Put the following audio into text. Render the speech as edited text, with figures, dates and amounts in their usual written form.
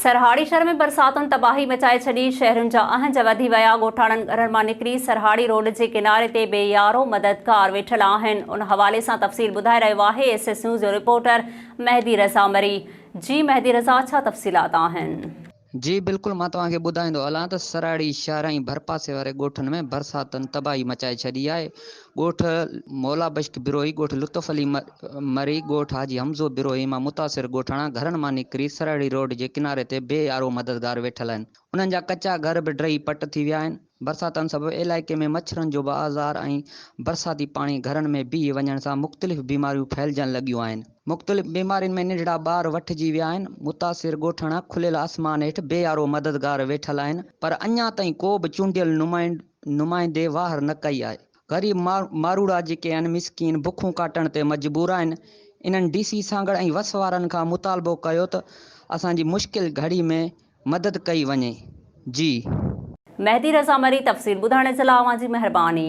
سرهاڙي شھر ۾ برساتن تباهي مچائي ڇڏي، شهرين جا اهنج وڌي ويا، ڳوٺاڻن گهرن مان نڪري سرهاڙي روڊ جي ڪناري تي بي يارو مددگار ويٺل آهن، ان حوالي سان تفصيل ٻڌائي رهيو آهي ايس ايس نيوز جو رپورٽر مهدي رضا مري، جي مهدي رضا ڇا تفصيلات آهن؟ جي بلڪل مان توهان کي ٻڌائيندو هلان ته سرهاڙي شهر ۽ ڀرپاسي واري ڳوٺن ۾ برساتن تباهي مچائي ڇڏي آهي، ڳوٺ مولا بشڪ بروهي، ڳوٺ لطف علي مري، ڳوٺ حاجي حمزو بروهي مان متاثر ڳوٺاڻا گهرن مان نڪري سرهڙي روڊ جي ڪناري تي بي يارو مددگار ويٺل آهن. انهن جا ڪچا گهر به ڊهي پٽ ٿي ويا آهن. برساتن سبب علائقي ۾ مڇرن جو به آزار ۽ برساتي پاڻي گهرن ۾ بيهي وڃڻ سان مختلف بيماريون ڦهلجڻ لڳيون آهن. مختلف بيمارين ۾ ننڍڙا ٻار وٺجي ويا آهن. متاثر ڳوٺاڻا کليل آسمان هيٺ بي يارو مددگار ويٺل آهن پر اڃا تائين ڪو به چونڊيل نمائندي واهر نه ڪئي آهي. غريب ماروئڙا جيڪي آهن مسڪين بکون ڪاٽڻ تي مجبور آهن انهن ڊي سي سانگهڙ ۽ وس وارن کان مطالبو ڪيو ته اسان جي مشڪل گهڙي ۾ مدد ڪئي وڃي جي. مهدي رضا مري تفصيل ٻڌائڻ جي لاء اوهان جي مهرباني.